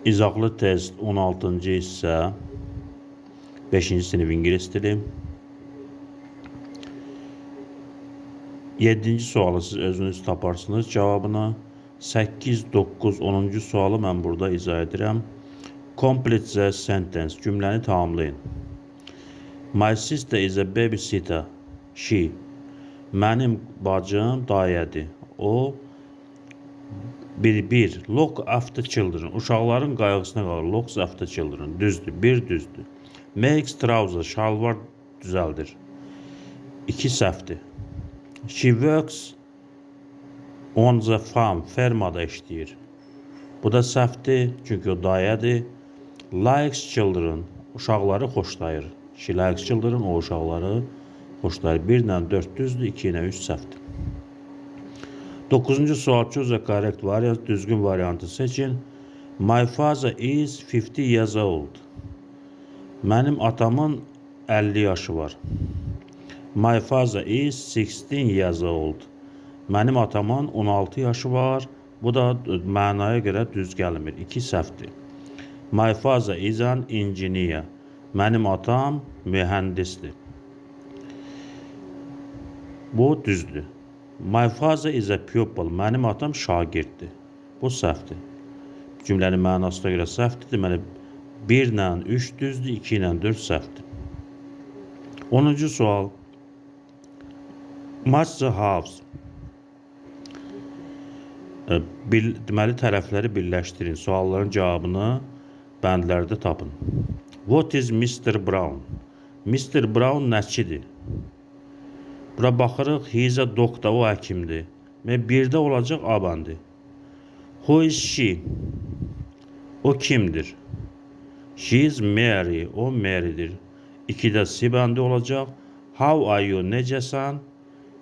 İzahlı test 16-cı hissə, 5-ci sinif ingilis dili. 7-ci sualı siz özünüz taparsınız cavabını. 8, 9, 10-cu sualı mən burada izah edirəm. Complete the sentence. Cümləni tamamlayın. My sister is a babysitter. She. Mənim bacım dayədir. O bir. Look after children. Uşaqların qayğısına qalır. Looks after children. Düzdür. Bir düzdür. Makes trousers. Şalvar düzəldir. İki səhvdir. She works on the farm. Fermada işləyir. Bu da səhvdir, çünki o dayədir. Likes children. Uşaqları xoşlayır. She likes children. O uşaqları xoşlayır. 1 ilə 4 düzdür, 2 ilə 3 səhvdir. 9-cu sual, choose a correct variant. Düzgün variantı seçin. My father is 50 years old. Mənim atamın 50 yaşı var. My father is 16 years old. Mənim atamın 16 yaşı var. Bu da mənaya görə düz gəlmir. 2 səhvdir. My father is an engineer. Mənim atam mühəndisdir. Bu düzdür. My father is a pupil. Mənim atam şagirddir. Bu səhvdir. Cümlənin mənasına görə səhvdir. Deməli 1 ilə 3 düzdür, 2 ilə 4 səhvdir. 10-cu sual. Match the halves. Deməli tərəfləri birləşdirin. Sualların cavabını bəndlərdə tapın. What is Mr. Brown? Mr. Brown nəçidir? Bura baxırıq, he is a doctor, o həkimdir. Və birdə olacaq A bəndi. Who is she? O kimdir? She is Mary, o Mary'dir. 2-də C bəndi olacaq. How are you? Necəsən?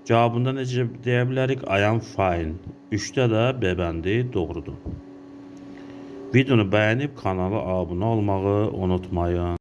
Cavabında necə deyə bilərik? I am fine. 3-də də B bəndi doğrudur. Videonu bəyənib kanala abunə olmağı unutmayın.